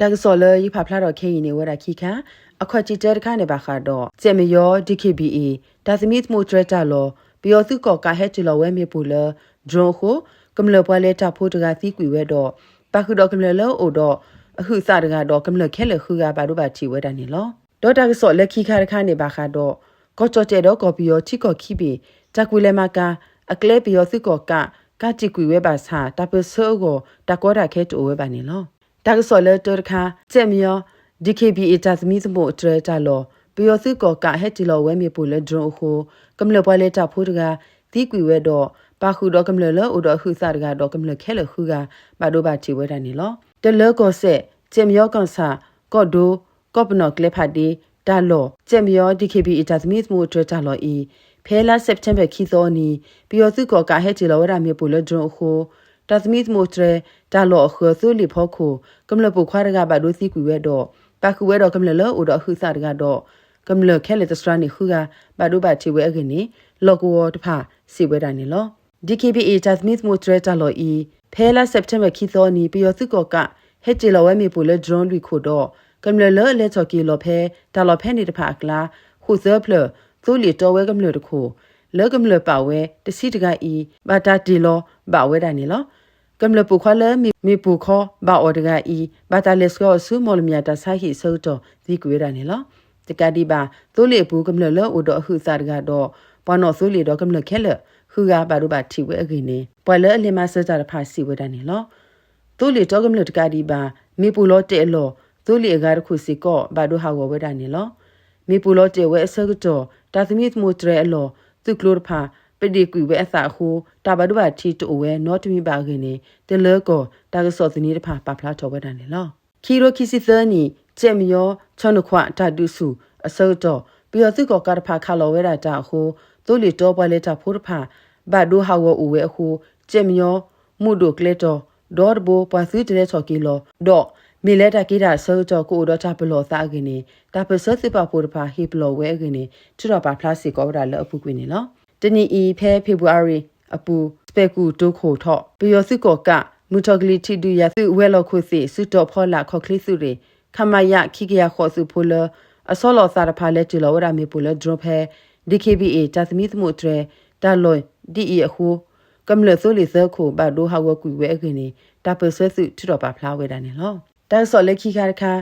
တၢ်ကစီၣ်လၢယဖးဖျါထီၣ်ခဲအံၤန့ၣ် အိၣ်ဝဲဒၣ်ခံခါ, အခီၣ်ထံးတၢတခါန့ၣ်ဘၣ်ဃးဒီး စဲးမယီ ဒီး ခ့ဘံၣ်အ့ၣ် တၢ်သမံသမိးတြဲၤတၢ်လီၢ်, ပယီၤသုးကီၣ်ကးဟဲတ့ၢ်လီၤဝဲမ့ၣ်ပိၢ်လၢ drone အဃိ, ကမျၢၢ်ပှၤလဲၤတၢ်ဖိတဂၤသံကွံာ်ဝဲဒီး ပာ်ဃုာ်ဒီးကမျၢၢ်လၢအအိၣ်ဒီးအဟုးအသးတဂၤဒီး ကမျၢၢ်ခဲလၢာ်ဃုဂၤဘၣ်ဒိဘၣ်ထံးဝဲဒၣ်န့ၣ်လီၤ. ဒီးတၢ်ကစီၣ်လၢခံခါတခါန့ၣ်ဘၣ်ဃးဒီး ကီၢ်ကၠီၣ်တဲၣ်ဒီးကီၢ်ပယီၤထံကီၢ်ခံဘ့ၣ် တၢ်ကွံာ်လဲၤမၤကၤ အကျဲပယီၤသုးကီၣ်ကး ကးတံာ်ကွံာ်ဝဲဘၣ်ဆၣ် တၢ်ပၢၢ်ဆၢအဂီၢ် တၢ်ကီတၢ်ခဲတအိၣ်ဝဲဘၣ်န့ၣ်လီၤ. တၢ်ကစီၣ်လၢတၢတခါ, စဲးမယီ ဒီး ခ့ဘံၣ်အ့ၣ် တၢ်သမံသမိးတြဲၤတၢ်လီၢ်, ပယီၤသုးကီၣ်ကးဟဲတ့ၢ်လီၤဝဲမ့ၣ်ပိၢ်လၢ drone အဃိ, ကမျၢၢ်ပှၤလဲၤတၢ်ဖိတဂၤ သံကွံာ်ဝဲဒီး ပာ်ဃုာ်ဒီးကမျၢၢ်လၢအအိၣ်ဒီးအဟုးအသးတဂၤဒီး ကမျၢၢ်ခဲလၢာ်ဃုဂၤ ဘၣ်ဒိဘၣ်ထံးဝဲဒၣ်န့ၣ်လီၤ. တလၢကီၢ်စဲၣ်, စဲးမယီကီၢ်ဆၣ်, ကီၢ်ဒိ, ကီၢ်ပနီၣ်ကျဲဖးဒ့ တၢ်လီၢ်, စဲးမယီ ဒီး ခ့ဘံၣ်အ့ၣ် တၢ်သမံသမိးတြဲၤတၢ်လီၢ်အံၤ, ဖဲလါစဲးပထ့ဘၢၣ် ခံသီအနံၤ ပယီၤသုးကီၣ်ကးဟဲတ့ၢ်လီၤဝဲဒၣ်မ့ၣ်ပိၢ်လၢ drone အဃိ, တၢ်သမံသမိးတြဲၤတၢ်လီၢ်အဃၢၤ သိလ့ၣ်ဖီခိၣ် ကမျၢၢ်ပိာ်ခွါတဂၤဘၣ်ဒိသံကွံာ်ဝဲဒီး ပာ်ဃုာ်ဝဲဒီးကမျၢၢ်လၢအအိၣ်ဒီးအဟုးအသးတဂၤဒီး ကမျၢၢ်ခဲလၢာ်တစှၤန့ၣ်ဃုဂၤ ဘၣ်ဒိဘၣ်ထံးဝဲအဂ့ၢ်န့ၣ် လီၢ်ကဝီၤတဖၣ်စံးဝဲဒၣ်န့ၣ်လီၤ. ဒီး ခ့ဘံၣ်အ့ၣ် တၢ်သမံသမိးတြဲၤတၢ်လီၢ်အံၤ, ဖဲလါစဲးပထ့ဘၢၣ် ခံသီအနံၤ ပယီၤသုးကီၣ်ကး ဟဲတ့ၢ်လီၤဝဲမ့ၣ်ပိၢ်လၢ drone လွံၢ်ခိၣ်ဒီး ကမျၢၢ်လၢအလဲၤထီၣ်က့ၤလီၤဖဲ တၢ်လီၢ်ဖဲန့ၣ်တဖၣ်အကျါ ဃိာ်သၢဖျၢၣ် သိလ့ၣ်တီဝဲကမျၢၢ်တခိၣ် လၢကမျၢၢ်ပာ်ဝဲတဆံတဂၤအံၤ ဘၣ်တၢ်တ့ၢ်လီၤဘၣ်ဝဲဒၣ်န့ၣ်လီၤ. ကမျၢၢ်ပိာ်ခွါလၢမ့ၣ်ပိၢ်ခီဘၣ်အီၤတဂၤအံၤ ဘၣ်တၢ်လဲၤဆှၢအီၤဆူ မီၣ်လမၠၣ်တၢ်ဆါဟံၣ်အဆၢကတီၢ် သံကွံာ်ဝဲဒၣ်န့ၣ်လီၤ. တကးဒံးဘၣ် သိလ့ၣ်အပူၤ ကမျၢၢ်လၢအအိၣ်ဒီးအဟုးအသးတဂၤဒီး ပှၤနီၣ်သိလ့ၣ်ဒီးကမျၢၢ်ခဲလၢာ်ဃုဂၤ ဘၣ်ဒိဘၣ်ထံးဝဲအဂ့ၢ်န့ၣ် ပှၤလၢအလဲၤမၤစၢၤတၢ်တဖၣ်စံးဝဲဒၣ်န့ၣ်လီၤ. သိလ့ၣ်တီကမျၢၢ်တကးဒံးဘၣ် မ့ၣ်ပိၢ်လီၤတဲာ်အလီၢ် သိလ့ၣ်အဂၤတခိၣ်စ့ၢ်ကီး ဘၣ်ဒိဟးဂီၤဝဲဒၣ်န့ၣ်လီၤ. မ့ၣ်ပိၢ်လီၤတဲာ်ဝဲအဆၢကတီၢ် တၢ်သမံသမိးတြဲၤအလီၢ် သုးကျိၤတဖၣ် ပဒ့ၣ်ကွံာ်ဝဲအသးအဃိ တၢ်ဘၣ်ဒိဘၣ်ထံးတအိၣ်ဝဲနီတမံၤဘၣ်အဂ့ၢ်န့ၣ် တလၢကီၢ်တၢ်ကစီၣ်သန့တဖၣ် ပာ်ဖျါထီၣ်ဝဲဒၣ်န့ၣ်လီၤ. ခံကထိခံဆံသၢနံၣ် စဲးမယီ ဆီနခွး တၢ်ဒုးဆူၣ်အဆၢကတီၢ် ပယီၤသုးကီၣ်ကးတဖၣ်ခးလီၤဝဲဒၣ်တၢ်အဃိ သိလ့ၣ်တီပှၤလဲၤတၢ်ဖိတဖၣ် ဘၣ်ဒိဟးဂီၤအိၣ်ဝဲအဃိ စဲးမယီ မူၣ်ဒိၣ်ကျဲတီၤ ဒီတဘိ ပှၤသုတလဲၤထီၣ်က့ၤလီၤ ဒီးမ့ၢ်လၢတၢ်က့ၤတၢ်အဆၢကတီၢ် ကအိၣ်ဒီးတၢ်ပလီၢ်အသးအဂ့ၢ်န့ၣ် တၢ်ပၢၢ်ဆၢသုးပာ်ဖှိၣ်တဖၣ် ဟ့ၣ်ပလီၢ်ဝဲအဂ့ၢ်န့ၣ် ထုးထီၣ်ပာ်ဖျါစ့ၢ်ကီးဝဲဒၣ်လၢအပူၤကွံာ်န့ၣ်လီၤ. တနံၣ်အံၤ ဖဲ February အပူၤ စပဲာ်ကူၣ်တိခိၣ်ထီၣ် ပယီၤသုးကီၣ်ကး မုၢ်ထီၣ်ကလံၤထံးဒုးယၤသုးဝဲၤလီၢ်ခိၣ်သ့ၣ် စုတီၤဖီလာ် ခီၣ်ချ့သုးရ့ၣ် ခမရ ခံကယၤဃိး သုးဖိလၢ အဆီလီၤအသးတဖၣ် လဲၤတ့ၢ်လီၤဝဲဒၣ်မ့ၣ်ပိၢ်လၢ drone ဖဲ ဒီး ခ့ဘံၣ်အ့ၣ် တၢ်သမံသမိးတြဲၤတၢ်လီၢ်ဒ်အံၤအဃိ ကမျၢၢ်သိလ့ၣ်သၢခိၣ် ဘၣ်ဒိဟးဂီၤကွံာ်ဝဲအဂ့ၢ်န့ၣ် တၢ်ပၢၢ်ဆၢသုးထုးထီၣ်ပာ်ဖျါဝဲဒၣ်န့ၣ်လီၤ. တၢ်ကစီၣ်လၢခံခါတခါ,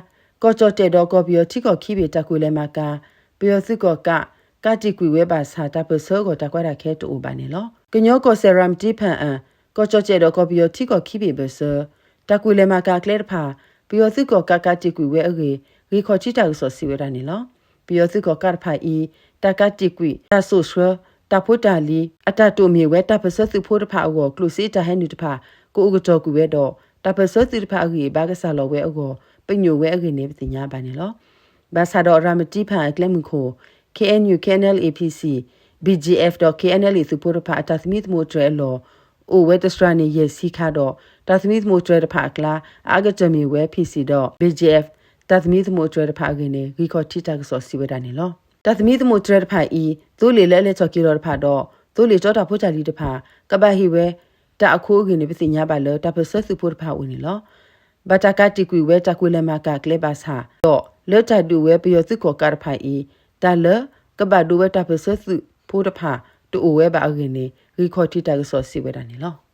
ကီၢ်ကၠီၣ်တဲၣ်ဒီးကီၢ်ပယီၤထံကီၢ်ခံဘ့ၣ် တၢ်ကွံာ်လဲၤမၤကၤ ပယီၤသုးကီၣ်ကး ကးတံာ်ကွံာ်ဝဲဘၣ်ဆၣ် တၢ်ပၢၢ်ဆၢအဂီၢ် တၢ်ကီတၢ်ခဲတအိၣ်ဘၣ်န့ၣ်လီၤ. ကညီကီၢ်စဲၣ် ရၤမတံဖၣ်အၣ် ကီၢ်ကၠီၣ်တဲၣ်ဒီးကီၢ်ပယီၤထံကီၢ်ခံဘ့ၣ်ဘၢၣ်စၢၤ တၢ်ကွံာ်လဲၤမၤကၤအကျဲတဖၣ် ပယီၤသုးကီၣ်ကး ကးတံာ်ကွံာ်ဝဲအဂ့ၢ် ဂ့ၢ်ခီၣ်ထံးတၢ်ကစီၣ်စံးဝဲဒၣ်န့ၣ်လီၤ. ပယီၤသုးကီၣ်ကးတဖၣ်အံၤ တၢ်ကးတံာ်ကွံာ် တၢ်စိာ်ဆှၢ တၢ်ဖိတၢ်လံၤ အတၢ်တိာ်မ့ၢ်ဝဲ တၢ်ပၢၢ်ဆၢသုးဖိတဖၣ်အဂီၢ် ကျိၣ်စ့တၢ်ဟဲနုာ်တဖၣ် ကအိၣ်ကတီၢ်ကွံာ်ဝဲဒီး တၢ်ပၢၢ်ဆၢသုးတဖၣ်အဂံၢ်အဘါကစၢ်လီၤဝဲအဂီၢ် ပညိၣ်ဝဲအဂ့ၢ်န့ၣ် ပသ့ၣ်ညါဘၣ်န့ၣ်လီၤ. ဘၣ်ဆၣ်ဒီး ရၤမတံဖၣ်အၣ်အကျဲမုၢ်ခိၣ် ခ့ၣ်အဲၣ်ယူၣ် ခ့ၣ်အဲၣ်အၣ်လ််အ့ၣ် ဖံၣ်စံၣ် ဘံၣ်ကၠံၣ်အၣ်ဖ် ဒီး ခ့ၣ်အဲၣ်အၣ်လ််အ့ၣ် သုးဖိတဖၣ် အတၢ်သမံသမိးတြဲၤအလီၢ် အိၣ်ဝဲတစှၤန့ၣ် ယဲၢ်ဆံခါဒီး တၢ်သမံသမိးတြဲၤတဖၣ်အကျါ အအါကတၢၢ်မ့ၢ်ဝဲ ဖံၣ်စံၣ် ဒီး ဘံၣ်ကၠံၣ်အၣ်ဖ် တၢ်သမံသမိးတြဲၤတဖၣ်အဂ့ၢ်န့ၣ် ဂ့ၢ်ခီၣ်ထံးတၢ်ကစီၣ်စံးဝဲဒၣ်န့ၣ်လီၤ. တၢ်သမံသမိးတြဲၤတဖၣ်အံၤ သိလ့ၣ်လၢအလဲၤထီၣ်က့ၤလီၤတဖၣ်ဒီး သိလ့ၣ်တီတၢ်ဖိတၢ်လံၤတဖၣ် ကဘၣ်ဟ့ၣ်ဝဲ တၢ်အခိအဂ့ၢ်န့ၣ် ပသ့ၣ်ညါဘၣ်လၢ တၢ်ပၢၢ်ဆၢသုးဖိတဖၣ်အအိၣ်န့ၣ်လီၤ. ဘၣ်တၢ်ကးတံာ်ကွံာ်ဝဲ တၢ်ကွံာ်လဲၤမၤကၤအကျဲဘၣ်ဆၣ် ဒီးလၢတၢ်ဒုးဝဲပယီၤသုးကီၣ်ကးတဖၣ်အံၤ တၢ်လၢကဘၣ်ဒိဝဲတၢ်ပၢၢ်ဆၢသုးဖိတဖၣ် တအိၣ်ဝဲဘၣ်အဂ့ၢ်န့ၣ် ဂ့ၢ်ခီၣ်ထံးတၢ်ကစီၣ်စံးဝဲဒၣ်န့ၣ်လီၤ.